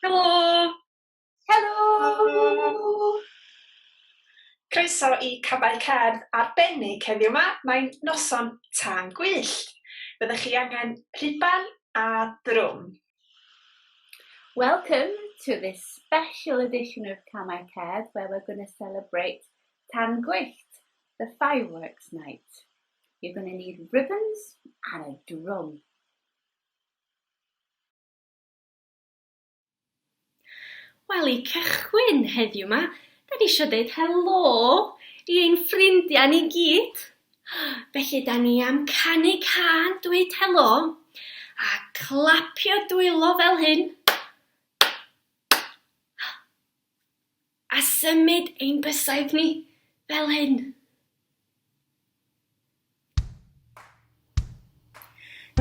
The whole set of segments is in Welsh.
Helo! Helo! Croeso i Camau Cerdd arbennig heddiw 'ma. Mae'n noson tân gwyllt. Byddwch chi angen rhuban a drwm. Welcome to this special edition of Camau Cerdd where we're going to celebrate Tân Gwyllt, the fireworks night. You're going to need ribbons and a drum. Wel, i cychwyn heddiw 'ma, da ni isio deud helo i ein ffrindiau ni gyd. Felly, da ni am canu cân dweud helo a clapio dwylo fel hyn a symud ein bysedd ni fel hyn.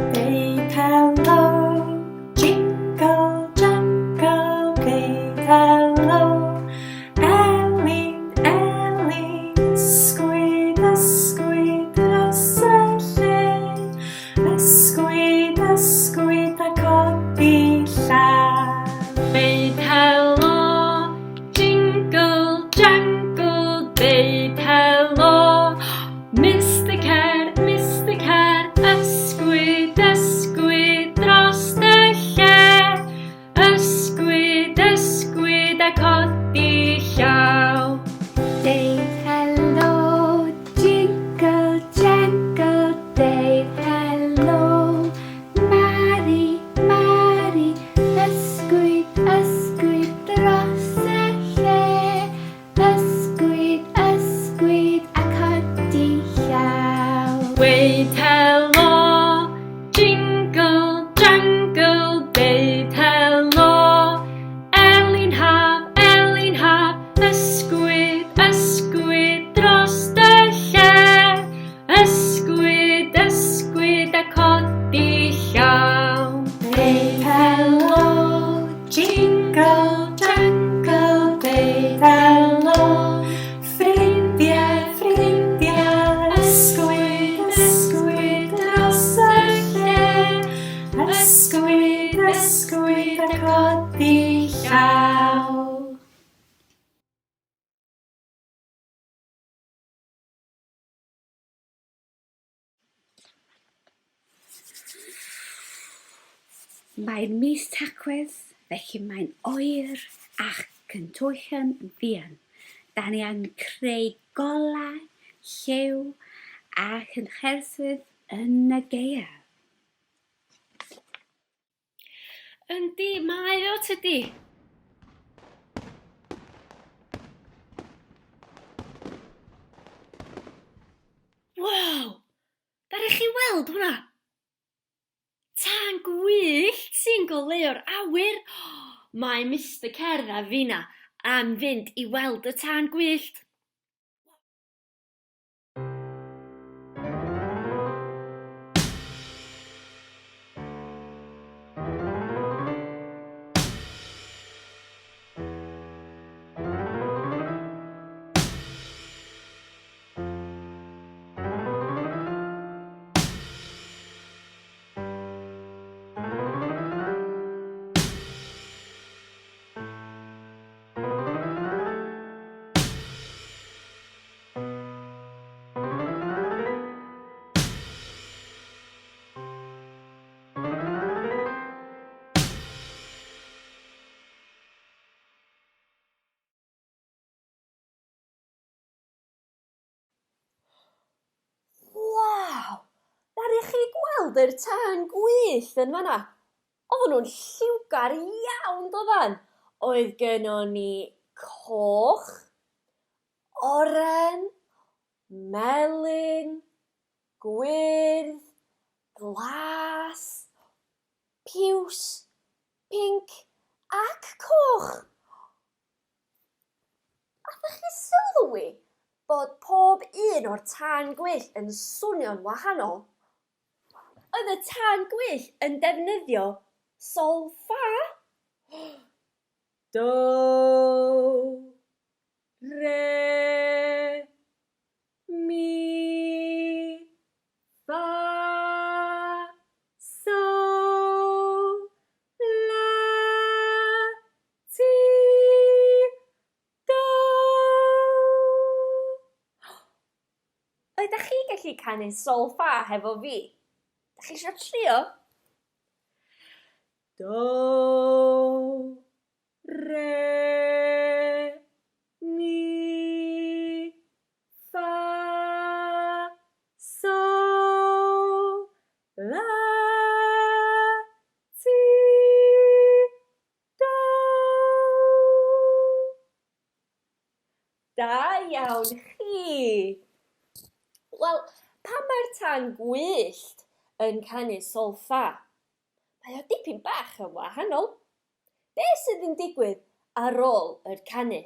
Deud helo, jingle jangle, deud helo, Elin, Elin, ysgwyd, ysgwyd dros y lle, ysgwyd, ysgwyd a codi llaw. Deud helo, jingle jangle, deud helo, Mister Cer, Mister Cer, ysgwyd, ysgwyd dros y lle, ysgwyd, ysgwyd a codi llaw. Deud helo, jingle jangle, deud helo, Mari, Mari, ysgwyd, ysgwyd dros y lle, Ysgwyd, ysgwyd a codi llaw. Dweud helo, jingle jangle, deud helo, Elin Haf, Elin Haf, ysgwyd, ysgwyd dros dy lle, Ysgwyd, ysgwyd a codi llaw. Deud helo, jingle jangle, deud helo, ffrindiau, ffrindiau, ysgwyd, ysgwyd dros y lle, ysgwyd, ysgwyd a codi llaw. Mae'n mis Tachwedd, felly mae'n oer ac yn tywyll yn fuan. Da ni angen creu golau, lliw a chynhyrfedd yn y gaeaf. Yndi, mae o tydi. Waw! Ddaru chi weld hwnna? Tân gwyllt sy'n goleuo'r awyr! Mae Mister Cerdd a finna am fynd i weld y tân gwyllt. Waw! Ddaru chi gweld yr tân gwyllt yn fan'na? Oedden nhw'n lliwgar iawn doeddan? Oedd gynnon ni coch, oren, melyn, gwyrdd, glas, piws, pinc ac coch. Allwch chi sylwi bod pob un o'r tân gwyllt yn swnio'n wahanol? Oedd y tân gwyllt yn defnyddio sol-ffa? Do, re, mi, ffa, sol, la, canu sol ffa hefo fi. Da chi eisiau trio? Do, re, mi, ffa, sol, la, ti, do. Da iawn chi! Wel, pan mae'r tân gwyllt yn canu sol-ffa, mae o dipyn bach yn wahanol. Be sydd yn digwydd ar ôl yr canu?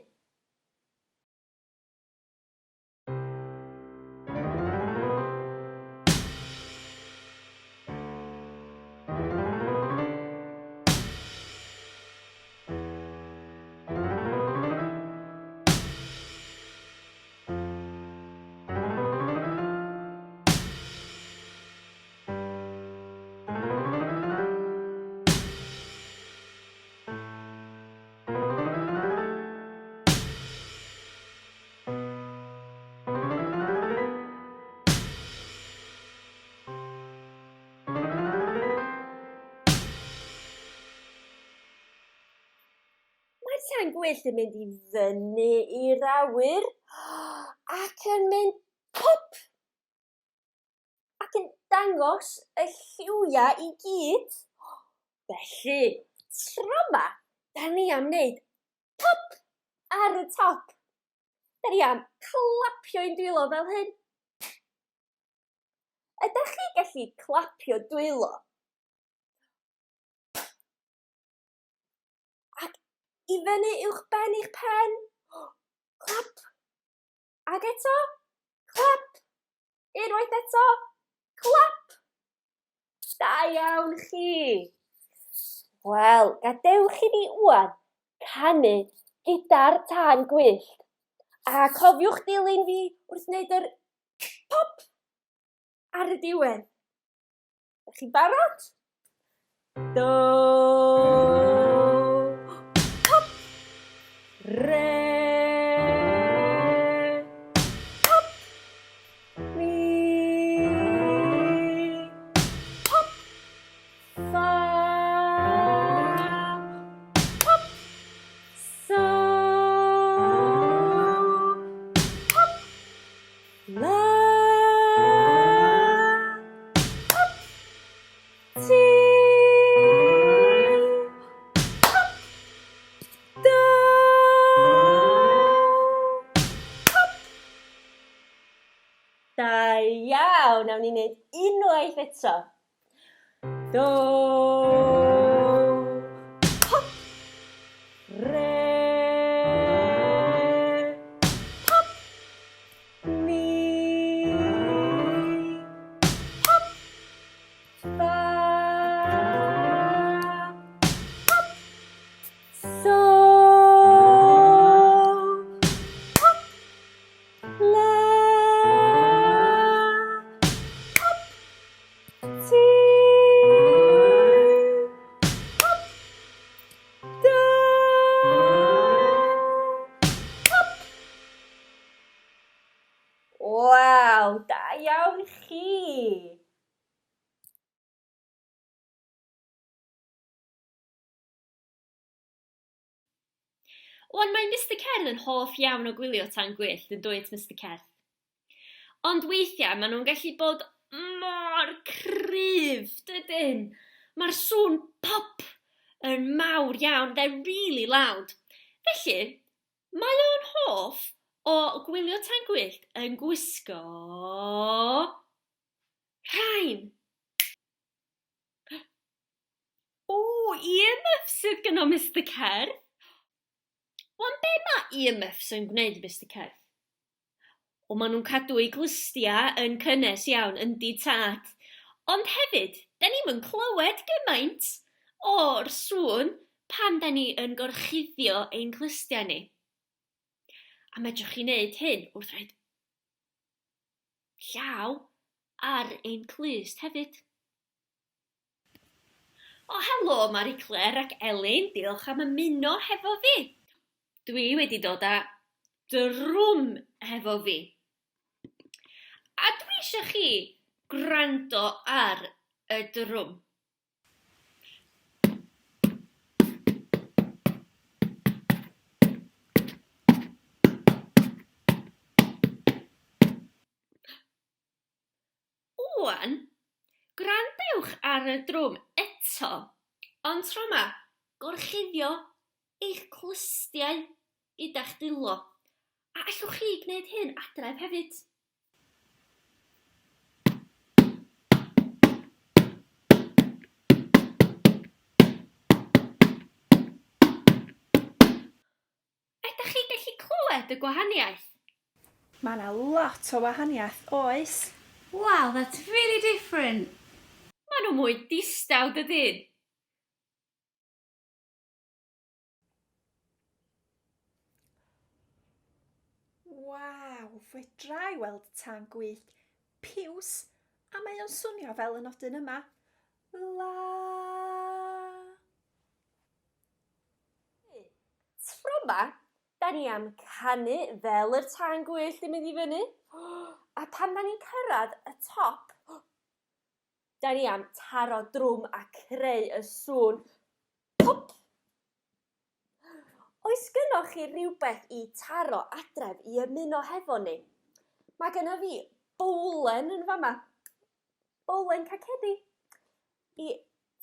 Mae'r tân gwyllt yn mynd i fyny i'r awyr ac yn mynd pop! Ac yn dangos y lliwiau i gyd. Felly, tro 'ma, da ni am wneud pop ar y top. Da ni am clapio ein dwylo fel hyn. Ydych chi gallu clapio dwylo? Ac i fyny uwch ben eich pen. Clap. Ac eto. Clap. Unwaith eto. Clap. Da iawn chi. Wel, gadewch i ni ŵan canu gyda'r tân gwyllt. A cofiwch dilyn fi wrth wneud yr pop ar y diwedd. Ydych chi'n barod? Do, pop, re, pop, mi, pop, fa, pop, so, pop, La, pop, ti, pop, do, pop. Da iawn, nawn ni wneud unwaith eto. Do, pop, re, pop, mi, pop, fa, pop, so, pop, la, pop, ti, pop, do, pop. Waw, da iawn chi! Wan mae Mister Cerdd yn hoff iawn o gwylio tân gwyllt, yn dwyt Mister Cerdd? Ond weithiau maen nhw'n gallu bod mor cryf, dydyn? Mae'r sŵn pop yn mawr iawn, they're really loud. Felly, mae o'n hoff o gwylio tân gwyllt yn gwisgo rhain. O, earmuffs sydd gynno Mister Cerdd. Wan, be mae earmuffs yn gwneud, Mister Cerdd? O, maen nhw'n cadw eu glustiau yn cynnes iawn, yndi tad. Ond hefyd, da ni'm yn clywed gymaint o'r sŵn pan da ni yn gorchuddio ein clustiau ni. A medrwch chi wneud hyn wrth roid llaw ar ein clust hefyd. O, helo Mari Claire ac Elin, diolch am ymuno hefo fi. Dwi wedi dod â drwm hefo fi. A dwi eisiau chi gwrando ar y drwm. Ŵan, gwrandewch ar y drwm eto, ond tro 'ma, gorchuddio eich clustiau gyda'ch dwylo. A allwch chi gwneud hyn adref hefyd? Ydych chi'n gallu clywed y gwahaniaeth? Mae 'na lot o wahaniaeth, oes? Wow, that's really different! Maen nhw mwy distaw, dydyn? Waw, fedra i weld tân gwyllt piws a mae o'n swnio fel y nodyn yma. La. Tro 'ma, da ni am canu fel yr tân gwyllt yn mynd i fyny. A pan da ni'n cyrraedd y top, da ni am taro drwm a creu y sŵn pop! Oes gynnoch chi rywbeth i taro adref i ymuno hefo ni? Mae gynno fi bowlen yn fama. Bowlen cacedi. I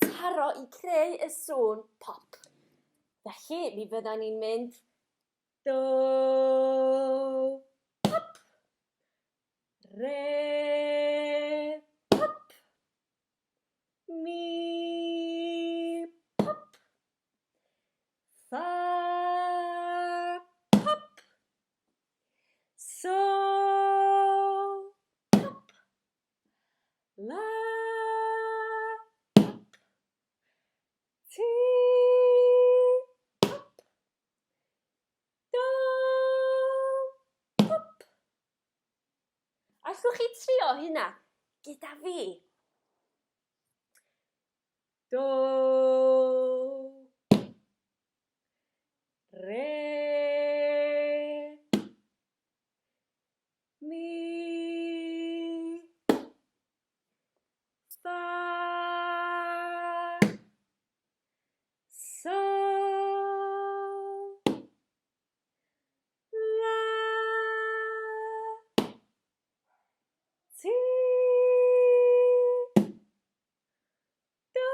taro i creu y sŵn pop. Felly, mi fyddan ni'n mynd do, pop, re, pop, mi, pop, fa, pop, so, pop, la, pop, ti, pop, do, pop. Allwch chi trio hynna gyda fi? Do, re, mi, fa, sol, la, ti, do.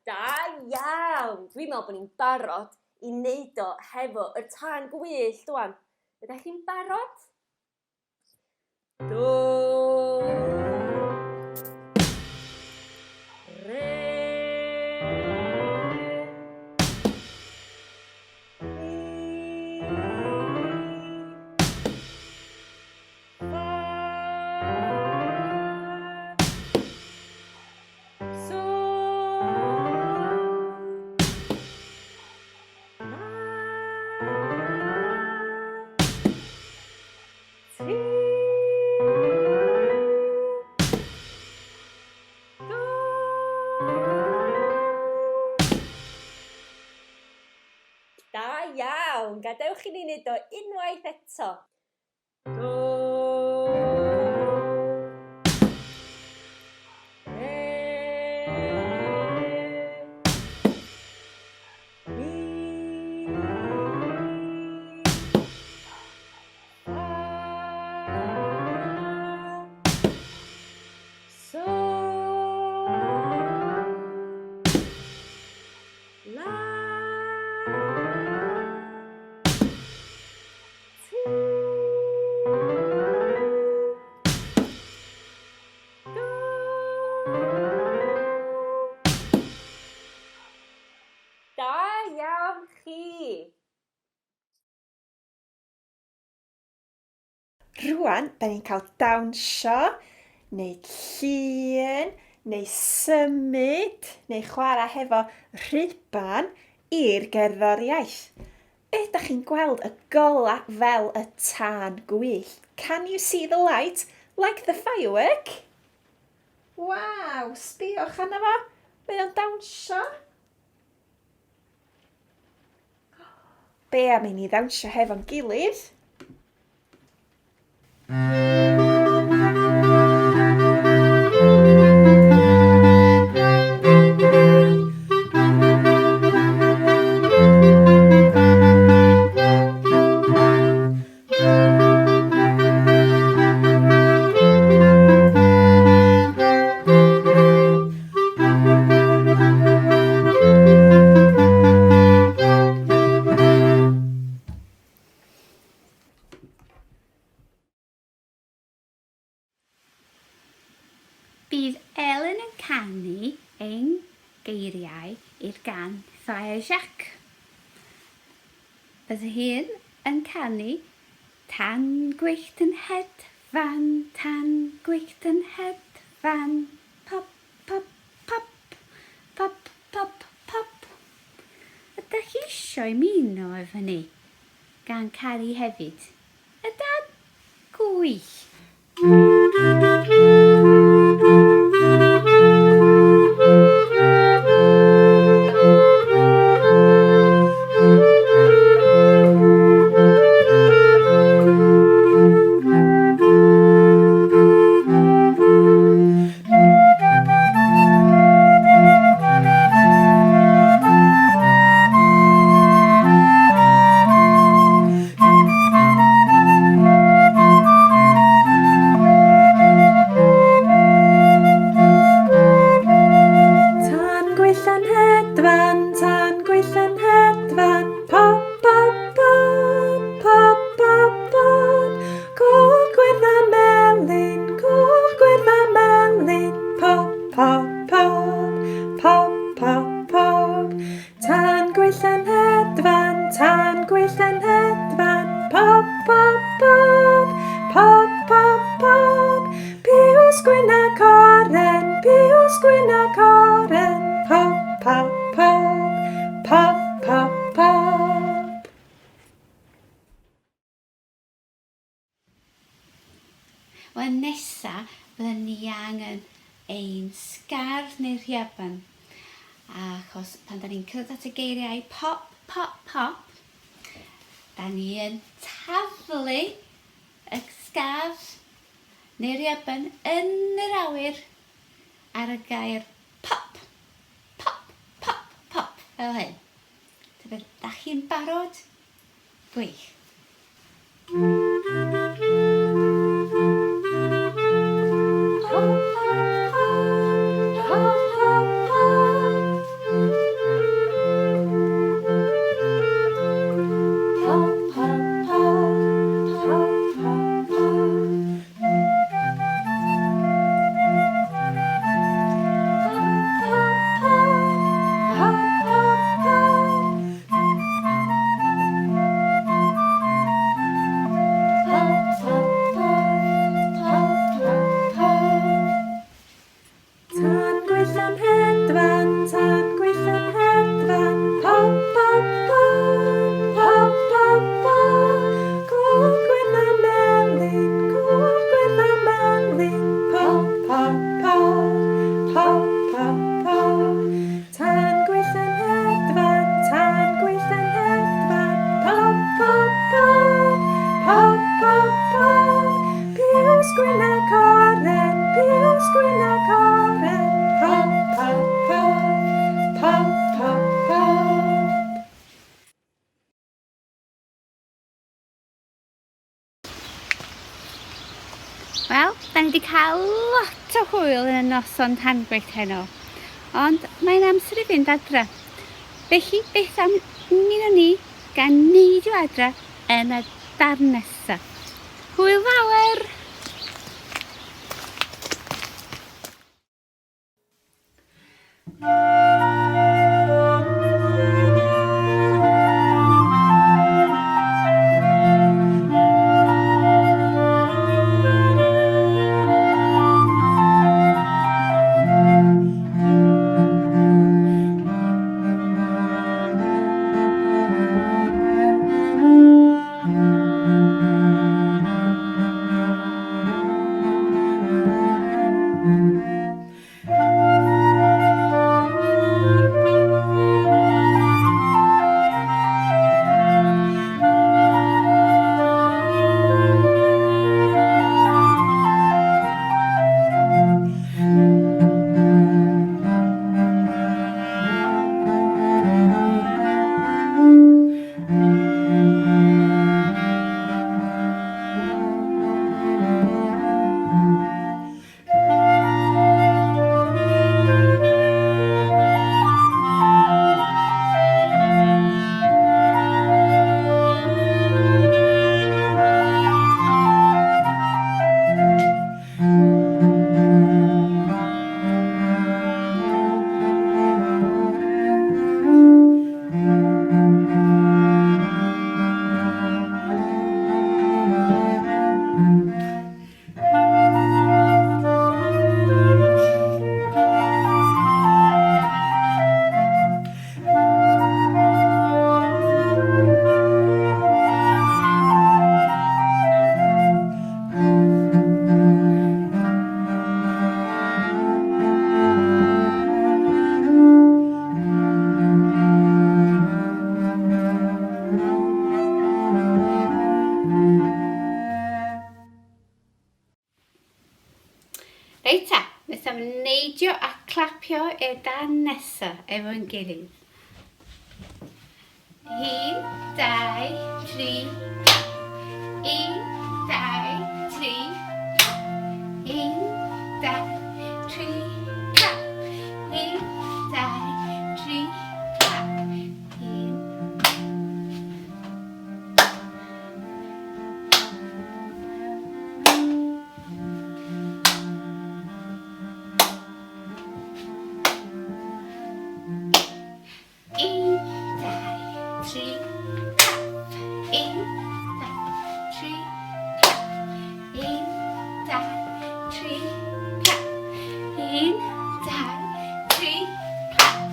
Da iawn! Dwi'n meddwl bod ni'n barod i wneud o hefo y tân gwyllt ŵan. Ydych chi'n barod? Do. Re. Mi. Fa. Sol. La. Ti. Do. Da iawn! Gadewch i ni wneud o unwaith eto. Do. Re. Mi. Fa. Sol. La. Da iawn chi! Rwan, da ni'n cael dawnsio, neu llun, neu symud, neu chwarae hefo rhuban i'r gerddoriaeth. Ydach chi'n gweld y golau fel y tân gwyllt? Can you see the light like the firework? Waw, sbïwch arno fo. Mae o'n dawnsio. Be am i ni ddawnsio hefo'n gilydd? Bydd Elen yn canu ein geiriau i'r gan Frère Jacques. Bydd hi'n yn canu Tan gwyllt yn hedfan, tan gwyllt yn hedfan, pop, pop, pop, pop, pop, pop. Ydych chi eisiau ymuno efo ni gan Cari hefyd? Ydan? Gwych! Tan gwyll yn hedfan, tan gwyll yn hedfan, pop, pop, pop, pop, pop, pop. Coch, gwyrdd a melyn, coch, gwyrdd a melyn, pop, pop, pop, pop, pop, pop. Tan gwyll yn hedfan, tan gwyll yn hedfan, pop, pop, pop, pop, pop, pop. Piws gwyn ac oren, piws gwyn ac oren, pop, pop, pop, pop, pop, pop. Wel nesa fydden ni angen ein sgarf neu rhiaban. Achos pan da ni'n cyrraedd at y geiriau pop, pop, pop, da ni yn taflu y sgarf neu rhiaban yn yr awyr ar y gair pop, pop, pop, pop, fel hyn. Tybed, da chi'n barod? Gwych. Tan gwyll yn hedfan, tan gwyll yn hedfan, pop, pop, pop, pop, pop, pop. Coch, gwyrdd a melyn, coch, gwyrdd a melyn, pop, pop, pop, pop, pop, pop. Tan gwyll yn hedfan, tan gwyll yn hedfan, pop, pop, pop, pop, pop, pop. Piws gwyn ac oren, piws gwyn ac oren, pop, pop, pop, pop, pop, pop. Wel, da ni wedi cael lot o hwyl yn y noson tangwyllt heno, ond mae'n amser i fynd adre. Felly, beth am ymuno ni gan neidio adre yn y darn nesaf. Hwyl fawr! Reit ta, nes am neidio a clapio i'r dan nesa efo'n gilydd. 1, 2, 3, clap. 1, 2, 3, clap. 1, 2, 3, clap. 1, 2, 3, clap. 1, Un, dau, tri, clap. Un, dau, tri, clap. Un, dau, tri, clap. Un, dau, tri, clap.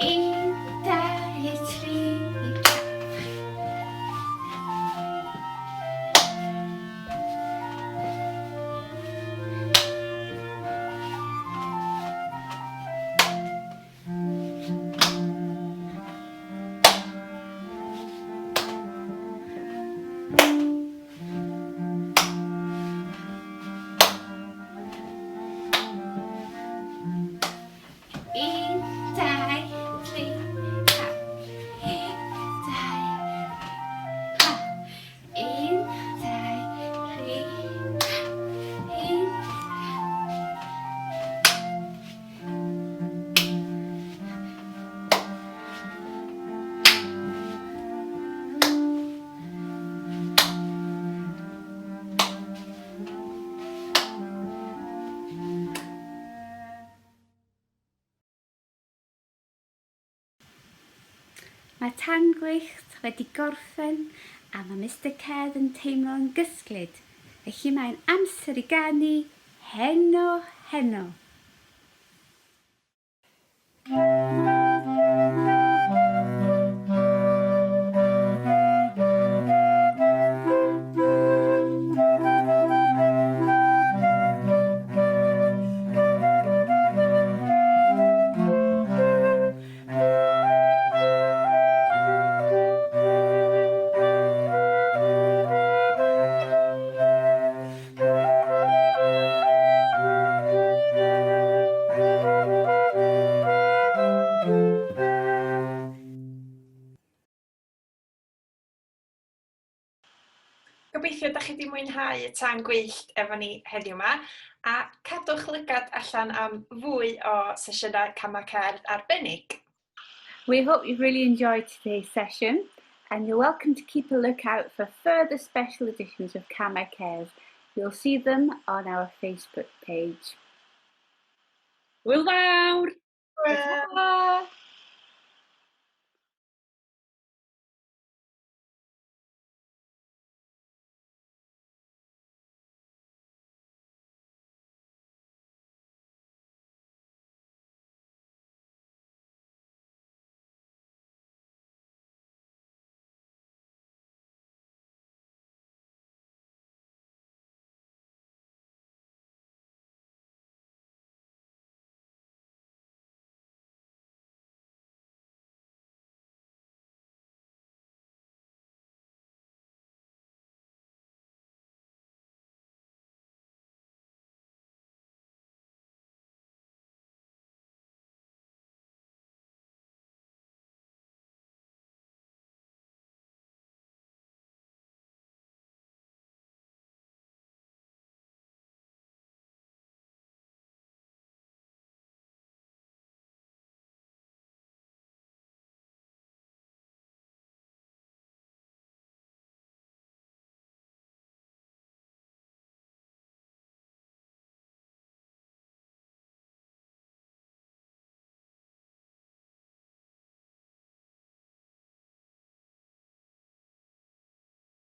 Un, dau, tri, clap. Un, dau, tri, clap. Un, dau, clap. Un, dau, tri, clap. Un, Mae tan gwyllt wedi gorffen a mae Mister Cerdd yn teimlo'n gysglyd, felly mae'n amser i ganu Heno Heno. Gobeithio da chi wedi mwynhau y tân gwyllt efo ni heddiw yma a cadwch lygad allan am fwy o sesiynau Camau Cerdd arbennig. We hope you've really enjoyed today's session and you're welcome to keep a lookout for further special editions of Camau Cerdd. You'll see them on our Facebook page. Hwyl fawr! Hwyl! Ta!